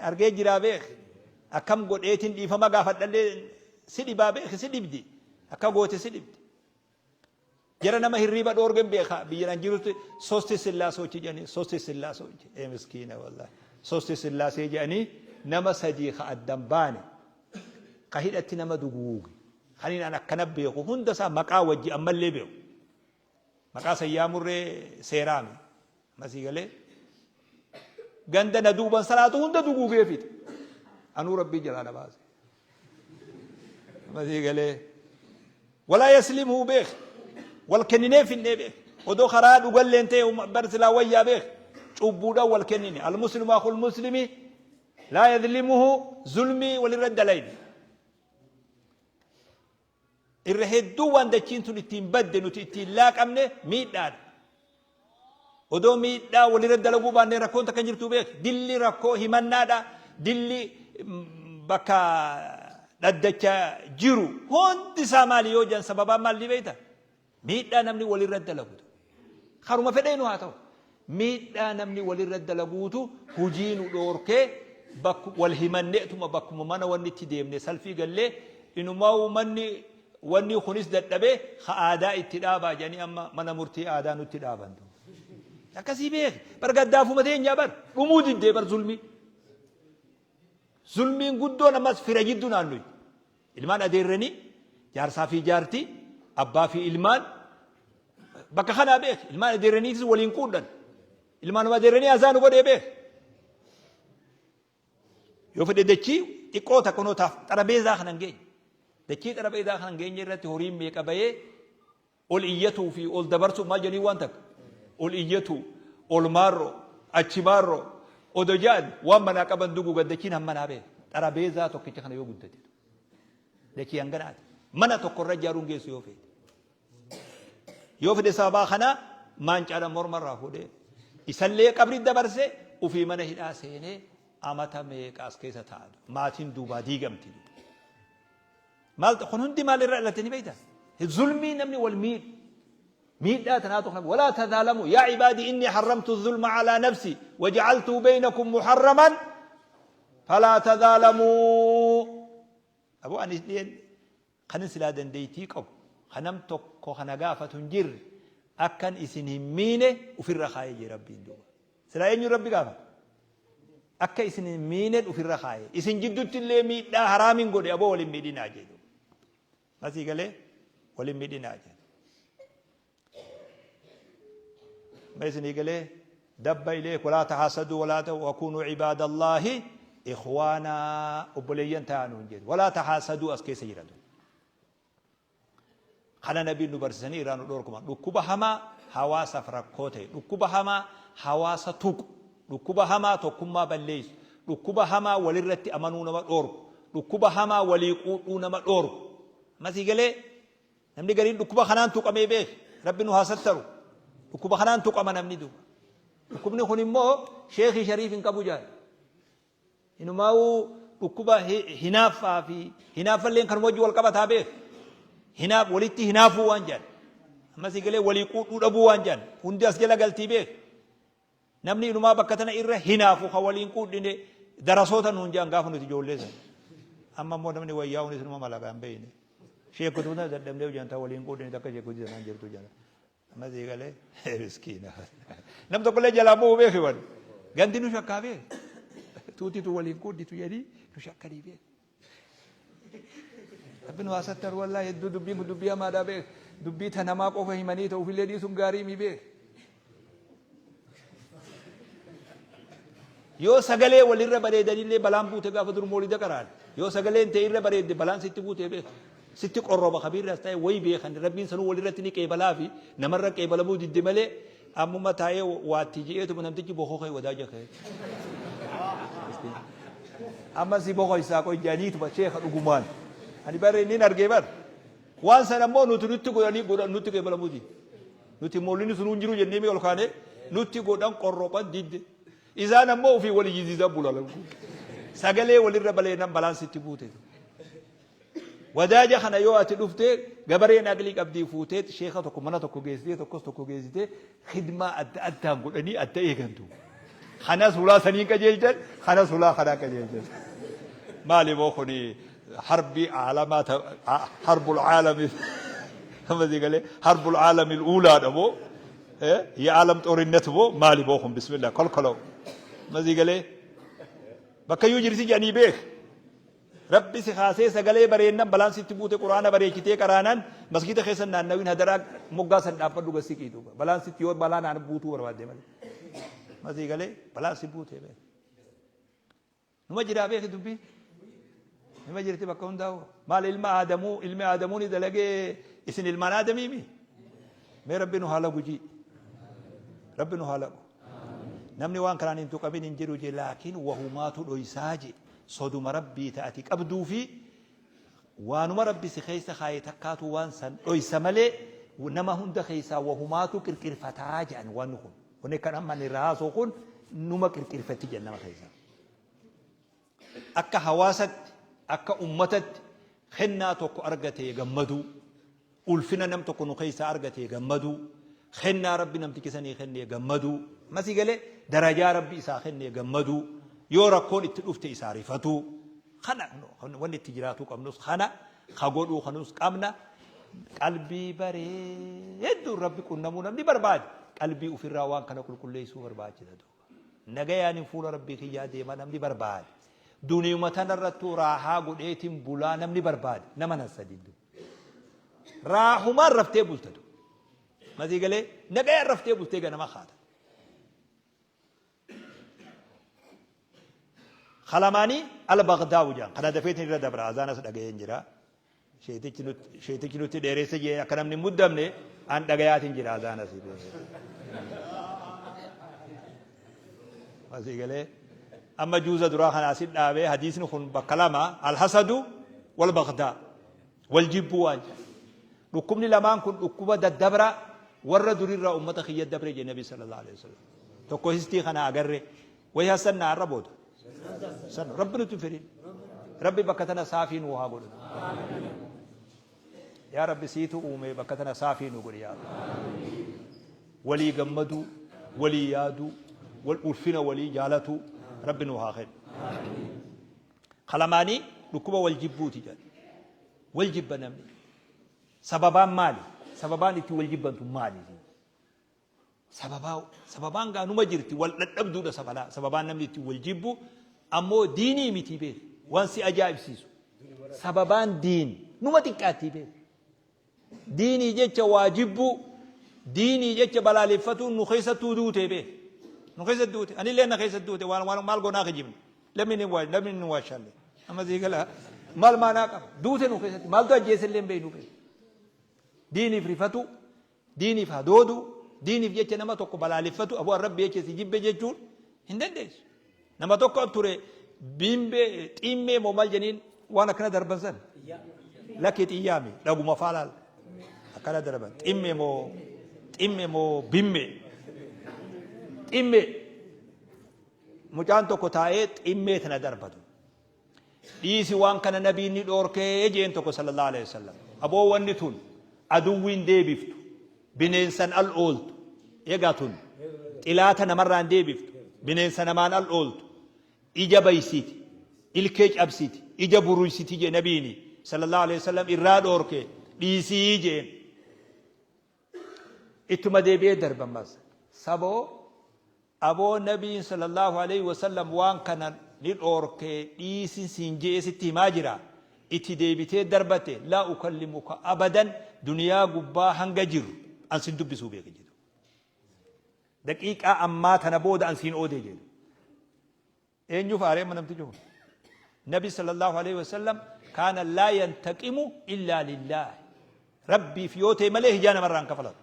Argee jiraa beek. Akkam godheetiin dhiifama gaafadhallee si dhibaa beek, si dhibdi. Akka goote si dhibdi. Jara nama hirriiba dhoorgen beeka biyya nan jirutti sosti sillaasoochi jedhanii, sosti sillaasoochi, ee miskiina wallahi, sosti sillaasee jedhanii nama sadii ka addan baane ka hidhatti nama duguuge kaniin an akkana beeku hunda isaa maqaa wajji ammallee beeku. Maqaa san yaamurree seeraami. Amma sii galee ganda na duuban salaatu hunda duguugee fixe. Anuu rabbii jalaa na baase. Amma sii galee walaa yaslimuu beek, wal kenninee finnee beek, odoo karaa dhugalleen ta'e bar silaa wayyaa beek, cubbuudhaan wal kennine. Almuslimu akul muslimi laa yadlimuhu, zulmii walirra dalayne. Irra hedduu waan dachiin tun ittiin badde nuti ittiin laaqamne miidhaadha. Odoo miidhaa walirra dalaguu baannee rakkoon takka hin jirtuu beeki. Dilli rakkoo himannaadha. Dilli bakka dhaddacha jiru hundi isaa maali yoo jedhan sababaan maal ni beekta? Miidhaa namni walirra dalagutu. Karuma fedheenu haa ta'u. Miidhaa namni walirra dalaguutu hujii nu dhoorkee bakku wal himanneetuma bakkuma mana wanni itti deemne salfii gallee inumaa'uu manni wanni kunis dadhabee ka aadaa itti dhaabaa jedhanii amma mana murtii aadaa nutti dhaaban. Akkasii beeki. Bar gaddaafuma teenyaa bar dhumuu diddee bar zulmii. Zulmiin guddoon ammas fira jiddu naannoyi. Ilmaan adeerranii, jaarsaa fi jaartii, abbaa fi ilmaan bakka kanaa beeki. Ilmaan adeerraniitis waliin quudhan. Ilmaanuma adeerranii azaa nu godhee beeki. Yoo fedhe dachii xiqqoo takka noo taaf xarabeezaa kana hin geenye. Dachii xarabeezaa kana hin geenye irratti horiin meeqa bahee ol iyyatuu fi ol dabarsuu maal jedhanii waan takka ol iyyatuu ol maarroo achi maarroo odo ja'an waan manaa qaban duguugan. Dachiin hammanaa beeka xarabeezaa tokkicha kana yoo guddate dachii hanganaati mana tokko irra ijaaruun geessu yoo feete. Yoo fedhe sababaa kana maancaadhaan mormarraa fuudhee isallee qabri dabarse, ofii mana hidhaa seenee amata meeqa as keessa taa'a, maatiin duubaa diigamti. Maal kun hundi maal irra dhalate ni beekta? Zulmii namni wal miidhu. Miidhaa tanaatu kana walaa tadaalamu yaa cibaadii inni harramtu zulma calaa nafsi wajacaltuu baynakum muharraman falaa tadaalamuu. Aboo ani dhiyeen kanin silaa dandeeytii qabu ka nam tokko kana gaafatu hin jirre akkan isin hin miine ufirra kaayee jee rabbiin duuba. Silaa eenyuun rabbi gaafata? Akka isin hin miinen ufirra kaaye. Isin jiddutti illee miidhaa haraamin godhe, aboo wal hin miidhinaa jee duuba. Masii galee wal hin miidhinaa jee. Ma isinii galee dabba ileek walaa tahaasaduu walaa ta'u wakuunuu cibaadallaahi ikhwaanaa, obboleeyyan ta'aa nuun jedhu. Walaa tahaasaduu as keessa jira duuba. Kana Nabiin nu barsiisanii irraa nu dhoorkuman. Dhukkuba hamaa hawaasaaf rakkoo ta'e, dhukkuba hamaa hawaasa tuqu, dhukkuba hamaa tokkummaa balleessu, dhukkuba hamaa walirratti amanuu nama dhoorku, dhukkuba hamaa walii quudhuu nama dhoorku. Amma sii galee namni gariin dhukkuba kanaan tuqamee beeki. Rabbi nu haa sattaru. Dhukkuba kanaan tuqama namni duuba. Dhukkubni kun immoo sheekii shariif hin qabu jaal. Inumaawuu dhukkuba hinaaffaa fi hinaaffalleen kanuma wajji wal qabataa beek. Hinaaf walitti hinaafuu waan jedhan. Amma sii galee walii quudhuu dhabuu waan jedhan. Hundi as jala galtii beek. Namni inumaa bakka tana irra hinaafu kan waliin quudhine darasoota nuun jedhan gaafa nuti ijoollee sana. Amma immoo namni wayyaa'uun isinuma malagaa hin beekne. Sheekotuu tana dadhabnee hojjan ta'u waliin quudhine takka sheekotii sanaan jirtu jala. Amma sii galee miskiina. Nam tokkollee jalaa bu'uu beeki wal. Ganti nu shakkaa beeki. Tuutitu waliin quudhitu jedhii nu shakkanii beeki. Rabbi nu haa sattaru wallaahi, hedduu dubbiin kun dubbii hamaadhaa beeki. Dubbii ta namaa qofa himanii ta'u ofillee dhiisuun gaarii mi beeki. Yoo sagalee walirra bareedanillee balaan buute gaafa dur moolida qaraan. Yoo sagaleen ta'e irra bareedde balaan sitti buute beeki. Sitti qorroba kabiirraas ta'e wayi beekan rabbiin sanuu walirratti ni qeebalaa fi namarra qeebalamuu didde malee ammuma taa'ee waatti je'eetuma namtichi bokokee wadaaja ka'e. Amma si bokoysaa qoy jedhaniituma sheeka dhugumaan. Ani bare nin argee bar. Waan sana immoo nuti nutti godhanii godhan nutti qeebalamuu didde. Nuti moollinni sunuu hin jiru jennee mi ol kaanee nutti godhan qorroban didde. Isaan ammoo ofii wal iyyisiisaa bula. Sagalee walirra baleenan balaan sitti buute. Wadaaja kana yoo ati dhufte gabareen aqlii qabdii fuutee sheeka tokko mana tokko geessitee tokkos tokko geessitee khidmaa adda addaan godhanii adda eegantu. Kanas hulaa saniin qajeelchan, kanas hulaa kanaan qajeelchan. Maali boo kuni harbii aalamaa harbul aalami amma sii galee harbul aalami uulaadha boo የዓለም ጦርነት boo maali boo kun bismillah kolkolow amma sii galee bakka iyyuu jirti jedhanii beek. Rabbi si kaasee sagalee bareennan balaan sitti buute quraana bareechitee qaraanaan masgiida keessa naannawin hadaraa moggaa san dhaabbadhu gad siqii duuba balaan sitti yoo balaa naan buutuu barbaadde malee masii galee balaan si buute beek numa jiraa beeki dubbiin numa jirti bakka hundaa'u maal ilma aadamuu ilmi aadamuu ni dalagee isin ilmaan aadamiimi mee rabbi nu haa lagu jii rabbi nu haa lagu Namni waan kanaan hin tuqamin hin jiru je laakiin wahumaatu dhoysaa je soduma Rabbii ta ati qabduu fi waanuma Rabbi si keessa kaaye takkaatu waan san dhoysa malee nama hunda keessaa wahumaatu qirqirfataa jedhan wanni kun wanni kan amma inni irraa haasoo kun numa qirqirfatti jedhan nama keessaa. Akka hawaasatti, akka ummatatti kennaa tokko argatee gammaduu, ulfina nam tokko nu keessaa argatee gammaduu, kennaa Rabbi namticha sanii kennee gammaduu, amma sii galee darajaa Rabbi isaa kennee gammaduu, yoo rakkoon itti dhufte isaa rifatuu, kana wanni itti jiraatuu qabnus kana, ka godhuu kanus qabna. Qalbii bareedduun Rabbi qunnamuu namni barbaade qalbii ofirraa waan kana qulqulleessuu barbaachisa. Nagayaanin fuula Rabbii kiyyaa deema namni barbaade. Duniyuma tanarrattuu raahaa godheetin bulaa namni barbaade. Nama nan sadiin duuba. Raahumaan raftee bulta duuba. Masii galee nagayaan raftee bultee ganama kaata. Kalamaanii al-Baghdaawu jedhan. Kana dafeetin irra dabra azaanas dhaga'een jira. Sheetichi nutti sheetichi nutti dheeresse jee akka namni hin muddamne an dhagayaatiin jira azaana si Asii galee amma juuza duraa kana asin dhaabee hadiisni kun bakka lama alhasadu wal bagdaa wal jibbuu waan jedhan. Dhukkubni lamaan kun dhukkuba daddabra warra durirraa ummata kiyya dabre jee nabi sallallahu alaihi wasallam. Tokko histii kana agarre Way hassan na har'a booda. San rabbi nutti hin fedhin. Rabbi bakka tana saafii nuu haa godhu. Yaa Rabbi siitu uume bakka tana saafii nu godhi yaa Allah. Walii gammaduu, walii yaaduu, wal ulfina walii jaalatuu Rabbi nuu haa kennu. Kalamaanii dhukkuba wal jibbuuti jedha. Wal jibba namni. Sababaan maali? Sababaan itti wal jibbantu maali? Sababaa sababaan gaa numa jirti wal dhadhabduudha sabalaa sababaan namni ittiin wal jibbu ammoo diinii miti beek waan si ajaa'ibsiisu sababaan diin numa xiqqaattii beek diinii jecha waa jibbuu diinii jecha balaaleffatuun nu keessattuu duute beek nu keessatti duute anillee na keessatti duute waan waan maal goonaa kijibne lamni ni waa lamni ni waashaalle amma sii gala maal maanaa qaba duute nu keessatti maaltu ajjeese illee hin beeknu beek diiniif rifatu Diiniif hadooduu, diiniif jecha nama tokko balaaleffatu, aboo an Rabbi jecha si jibbe jechuun hin dandeessu. Nama tokko ture biimbee xiimmee moo maal jeniin waan akkana darban san. Lakkii xiyyaami dhaguma faa laal akkana darban ximmee moo ximmee moo bimmee ximmee mucaan tokko taa'ee ximmee tana darbatu. Dhiisi waan kana nabiin ni dhoorkee jeen tokko sallallahu alaihi wasallam. Aboo wanni tun aduwwiin deebiftu bineensan al ooltu eegaa tun xilaata namarraan deebiftu bineensa namaan al ooltu ija baysiti ilkee cabsiti ija buruysiti jee nabiini sallallahu alaihi wasallam irraa dhoorke dhiisii jeen. Ittuma deebi'ee darba ammas. Saboo aboo nabiin sallallahu alaihi wasallam waan kana ni dhoorkee dhiisin siin je'ee sitti himaa jira. Itti deebitee darbate laa ukallimuka abadan duniyaa gubbaa hanga jiru an sin dubbisuu beeki jedhu. Daqiiqaa ammaa tana booda an siin oodee jedhu. Eenyuuf aaree amma namtichi kun? Nabi sallallahu alaihi wasallam kaana laa yantaqimu illaa lillaahi. Rabbiif yoo ta'e malee hijaa namarraa hin kafalatu.